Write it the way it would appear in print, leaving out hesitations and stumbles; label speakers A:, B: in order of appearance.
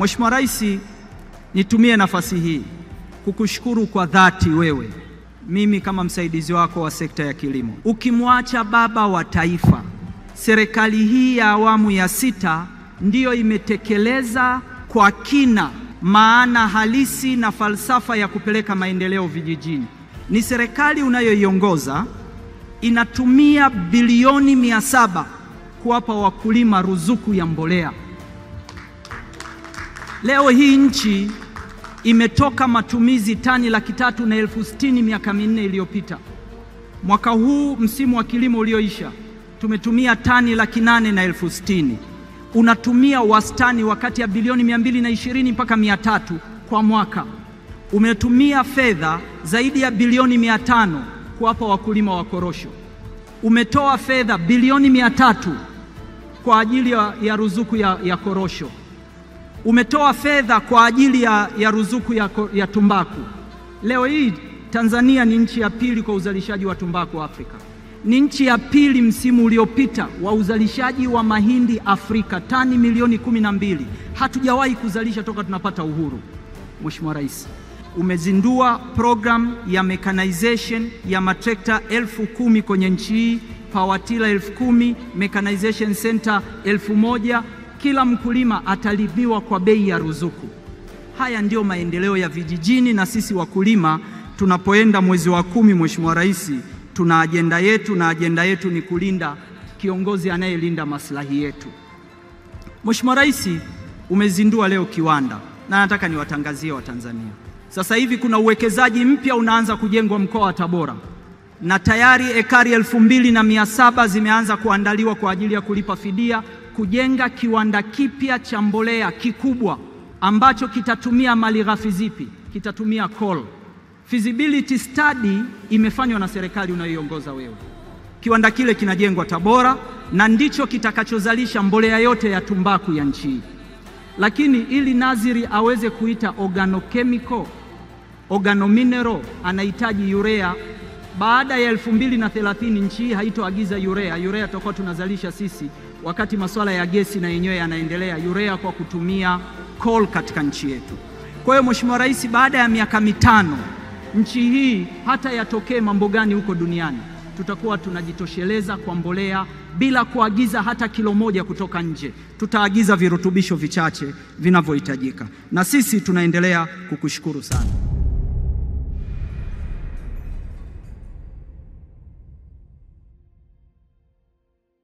A: Mheshimiwa Rais, nitumie nafasi hii kukushukuru kwa dhati wewe, mimi kama msaidizi wako wa sekta ya kilimo. Ukimwacha baba wa taifa, serikali hii ya awamu ya 6 ndiyo imetekeleza kwa kina maana halisi na falsafa ya kupeleka maendeleo vijijini. Ni serikali unayoiongoza inatumia bilioni 700 kuwapa wakulima ruzuku ya mbolea. Leo hii nchi imetoka matumizi tani 360,000 miaka 4 iliyopita. Mwaka huu msimu wa kilimo ulioisha tumetumia tani 860,000. Unatumia wastani wakati ya bilioni 220 mpaka 300 kwa mwaka. Umetumia fedha zaidi ya bilioni 500 kuwapa wakulima wa korosho. Umetoa fedha bilioni 300 kwa ajili ya ruzuku ya korosho. Umetoa fedha kwa ajili ya ruzuku ya tumbaku. Leo hii Tanzania ni nchi ya pili kwa uzalishaji wa tumbaku Afrika. Ni nchi ya pili msimu uliopita wa uzalishaji wa mahindi Afrika, tani milioni 12. Hatujawahi kuzalisha toka tunapata uhuru. Mheshimiwa Rais, umezindua program ya mechanization ya matrekta 10,000 kwenye nchi hii, pawatila 10,000, mechanization center 1,000. Kila mkulima atalipiwa kwa bei ya ruzuku. Haya ndiyo maendeleo ya vijijini, na sisi wakulima tunapoenda mwezi wa 10, Mheshimiwa Rais, tuna ajenda yetu, na ajenda yetu ni kulinda kiongozi anayelinda maslahi yetu. Mheshimiwa Rais, umezindua leo kiwanda, na nataka niwatangazie Watanzania. Sasa hivi kuna uwekezaji mpya unaanza kujengwa mkoa wa Tabora, na tayari ekari 2700 zimeanza kuandaliwa kwa ajili ya kulipa fidia, kujenga kiwanda kipya cha mbolea kikubwa ambacho kitatumia malighafi zipi? Kitatumia coal. Feasibility study imefanywa na serikali unayoiongoza wewe. Kiwanda kile kinajengwa Tabora na ndicho kitakachozalisha mbolea yote ya tumbaku ya nchi hii. Lakini ili Naziri aweze kuita organochemical, organomineral, anahitaji urea. Baada ya 2030 nchi hii haitoagiza urea. Urea tutakuwa tunazalisha sisi, wakati masuala ya gesi na yenyewe yanaendelea, urea kwa kutumia coal katika nchi yetu. Kwa hiyo Mheshimiwa Rais, baada ya miaka 5 nchi hii hata yatokee mambo gani huko duniani, tutakuwa tunajitosheleza kwa mbolea bila kuagiza hata kilo moja kutoka nje. Tutaagiza virutubisho vichache vinavyohitajika. Na sisi tunaendelea kukushukuru sana.